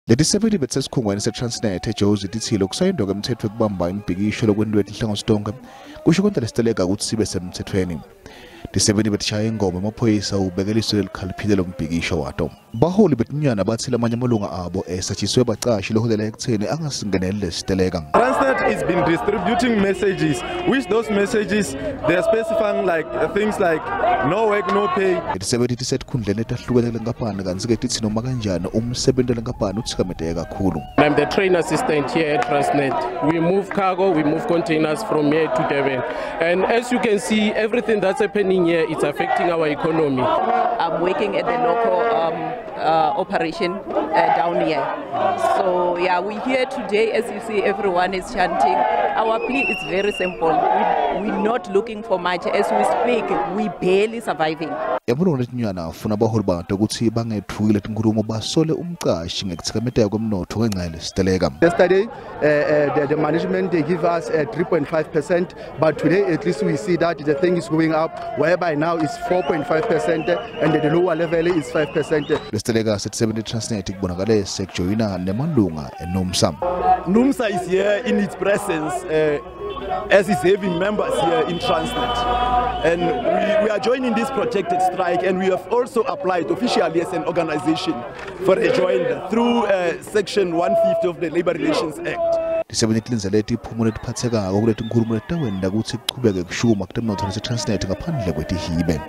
Letisebenti besesikhungweni seTransnet eJozi titsi lokusayindwa kwemtsetfo wekubamba imibhikisho lokwentiwe tinhlangothi tonkhe kusho kwenta lesiteleka kutsi sibe semtsetfweni. Tisebenti betishaya ingoma emaphoyisa ubeke liso lelikhaliphile lombhikisho wato. Baholi betinyana batsi lamanye amalunga abo esatshiswe bacashi loholela ekutseni angasingeneli lesiteleka. Transnet has been distributing messages, which those messages they are specifying like things like no work, no pay. Letisebenti tisetikhundleni letahlukene lenkampani kantsi-ke titsi noma kanjani umsebenti wenkampani utsikameteke kakhulu. I'm the train assistant here at Transnet. We move cargo, we move containers from here to Durban. And as you can see, everything that's happening here, it's affecting our economy. I'm working at the local operation down here. So yeah, we're here today. As you see, everyone is chanting. Our plea is very simple. We're not looking for much. As we speak, we're barely surviving. Emalunga letinyana afuna abaholi bantu kutsi bangetfuki letinkhulumo basole umcashi ngekutsikameteka kwemnotfo ngenca yalesiteleka. Yesterday, the management, they give us 3.5%, but today at least we see that the thing is going up, whereby now it's 4.5% and the lower level is 5%. Lesiteleka setisebenti Transnet kubonakale sekujoyina nemalunga eNUMSA. NUMSA is here in its presence as is having members here in Transnet. And we are joining this protected strike, and we have also applied officially as an organization for a join through Section 150 of the Labour Relations Act. Tisebenti tilindzele tiphumo letiphatsekako kuletinkhulumo letitawenta kutsi kuchubeke kushuma kutemnotfo lase-Transnet ngaphandle kwetihibe.